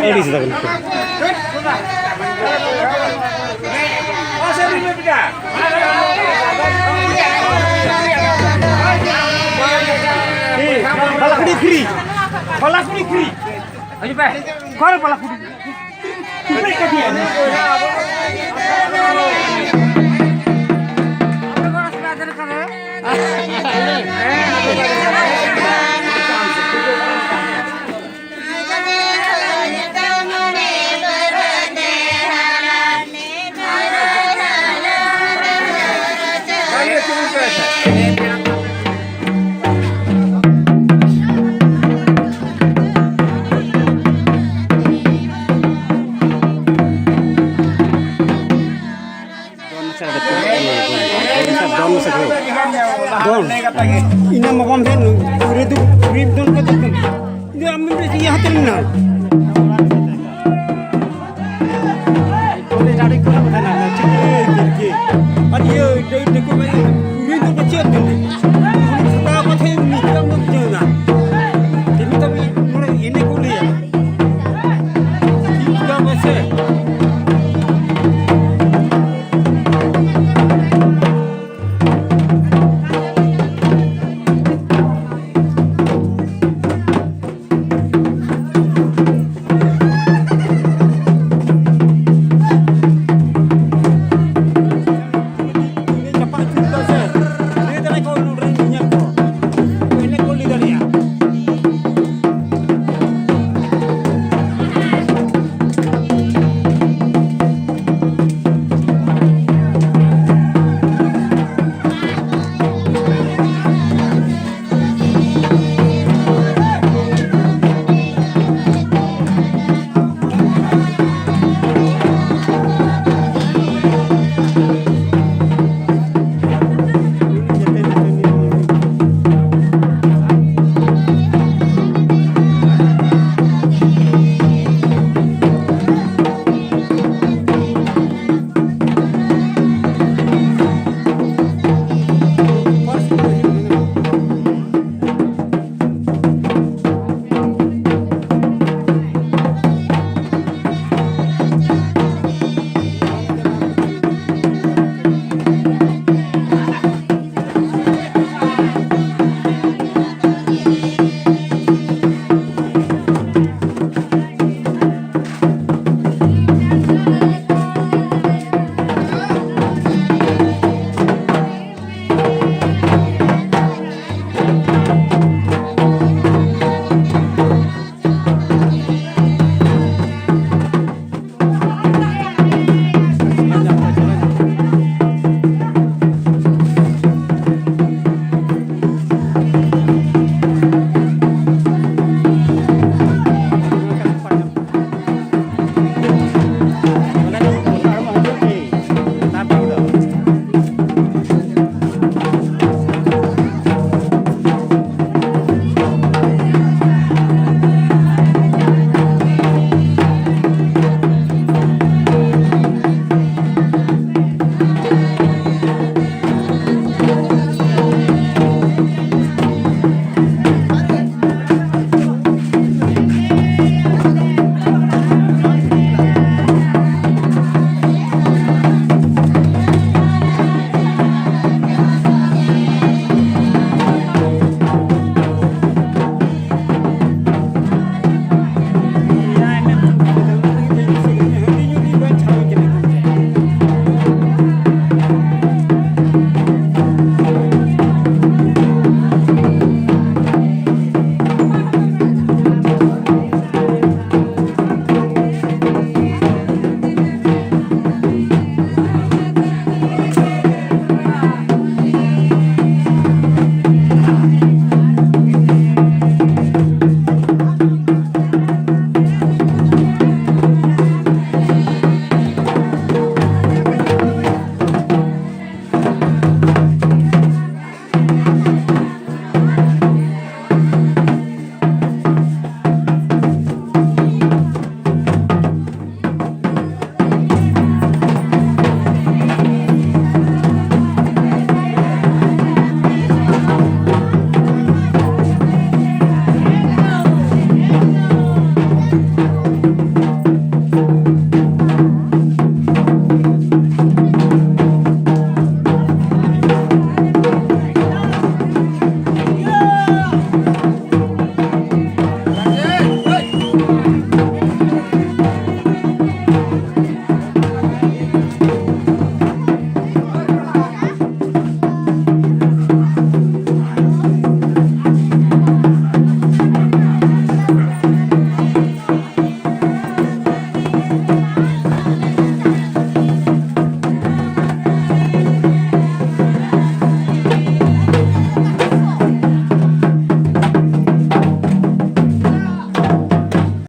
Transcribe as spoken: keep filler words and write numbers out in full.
ᱟᱹᱲᱤᱥ ᱫᱟᱠᱚ ᱱᱩᱠᱩ᱾ ᱵᱟᱞᱟ ᱠᱩᱲᱤ ᱯᱷᱨᱤ, ᱵᱟᱞᱟ ᱠᱩᱲᱤ ᱯᱷᱨᱤ᱾ ᱦᱤᱡᱩᱜ ᱯᱮ᱾ ᱚᱠᱟᱨᱮ ᱵᱟᱞᱟ ᱠᱩᱲᱤ? ᱫᱚᱱ ᱢᱮᱥᱮ, ᱫᱚᱱ ᱢᱮᱥᱮ ᱜᱳ᱾ ᱫᱚᱱ᱾ ᱤᱱᱟᱹ ᱢᱟ ᱵᱟᱢ ᱦᱮᱡ, ᱯᱩᱨᱟᱹ ᱫᱩ, ᱯᱩᱨᱟᱹ ᱫᱚᱱ ᱠᱟᱛᱮ ᱫᱚᱱ᱾ ᱤᱱᱟᱹ ᱟᱢ ᱫᱚ ᱤᱭᱟᱹ ᱦᱟᱛᱮ ᱢᱮᱱᱟᱜ᱾ ᱚᱸᱰᱮ ᱡᱟᱹᱲᱤ ᱠᱚ ᱵᱟᱝ ᱛᱟᱦᱮᱱᱟ, ᱪᱮᱫ ᱠᱚ ᱟᱹᱭᱠᱟᱹᱣ ᱠᱮᱫ? ᱟᱨ ᱤᱭᱟᱹ, ᱰᱟᱹ-, ᱰᱟᱹᱠᱩ ᱢᱮ, ᱯᱩᱨᱟᱹ ᱫᱚ ᱪᱮᱫ ᱫᱚᱱ? ᱩᱱᱤ ᱠᱷᱟᱛᱟ ᱠᱟᱛᱮ ᱩᱱᱤ ᱪᱮᱫ ᱮᱢ ᱵᱩᱡᱷᱟᱹᱣ ᱮᱫᱟ? ᱛᱮᱢᱱᱤ ᱛᱮ ᱱᱚᱰᱮ ᱮᱱᱮᱡ ᱠᱚ ᱞᱟᱹᱭᱟ᱾ ᱴᱷᱤᱠ ᱜᱮᱭᱟ ᱢᱟᱥᱮ᱾